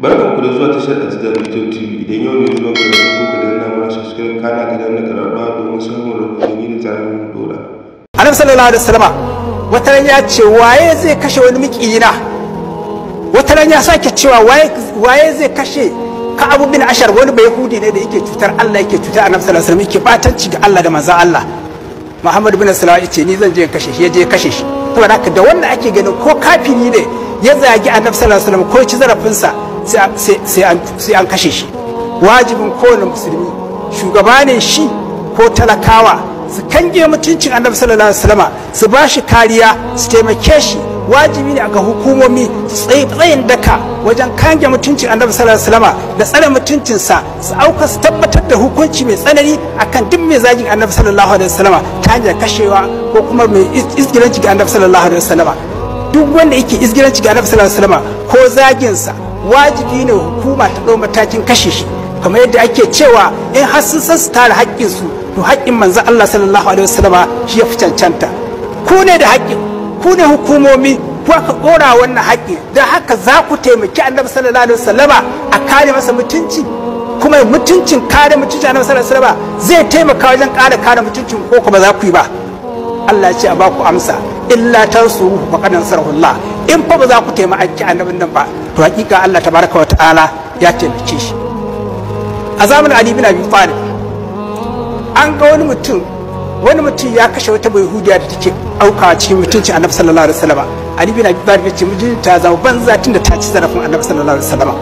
Barkanku da zuwa tashar Azizar Video TV. Idan yau ne zuwan ka na farko, ka danna mana subscribe, kana ka danna kararrawa domin samun rahotanni da zarar mun dora. Annabi sallallahu alaihi wasallama wata ran ya ce, waye zai kashe wani mikiyina? Wata ran ya sake cewa, waye zai kashe Ka'abu bin Ashar? Wani bai Yahudi ne da yake cutar Allah, yake cutar Annabi sallallahu alaihi wasallam, yake batanci ga Allah da manzon Allah. Muhammad bin Salama ya ce, ni zan je kashe shi. Ya je kashe shi. Saboda haka, da wanda ake ganin ko kafiri ne ya zagi Annabi sallallahu alaihi wasallam ko ci zarafinsa, sai an kashe shi. Wajibin kowane musulmi, shugaba ne shi ko talakawa, su kange mutuncin Annabi sallallahu alaihi wasallama, su ba shi kariya, su taimake shi. Wajibi ne ga hukumomi su tsayin daka wajen kange mutuncin Annabi sallallahu alaihi wasallama da tsare mutuncinsa, su auka su tabbatar da hukunci mai tsanani akan duk mai zagin Annabi sallallahu alaihi wasallama ta hanyar kashewa, ko kuma mai izgilanci ga Annabi sallallahu alaihi wasallama. Duk wanda yake izgilanci ga Annabi sallallahu alaihi wasallama ko zaginsa, wajibi ne hukuma ta ɗau matakin kashe shi. Kamar yadda ake cewa, in har sun san su tare haƙƙinsu, to haƙƙin manzon Allah sallallahu alaihi wasallama shi ya fi cancanta. Ku ne da haƙƙin, ku ne hukumomi, ku aka ɗora wannan haƙƙi. Don haka za ku taimaki Annabi sallallahu alaihi wasallama a kare masa mutunci. Kuma mutuncin, kare mutuncin Annabi sallallahu alaihi wasallama zai taimaka wajen ƙara kare mutuncin, ko kuma za ku yi ba? Allah ya ce a ba ku amsa: illa tansuruhu faqad nasarahu Allah. In fa ba za ku taimaki annabin nan ba, to hakika Allah tabaraka wa ta'ala ya taimake shi. A zamanin Ali bin Abi Talib, an ga wani mutum ya kashe wata Yahudiya da take aukawa cikin mutuncin Annabi sallallahu alaihi wasallam. Ali bin Abi Talib ya ce, mijinta zama banza tunda ta ci zarafin Annabi sallallahu alaihi wasallam.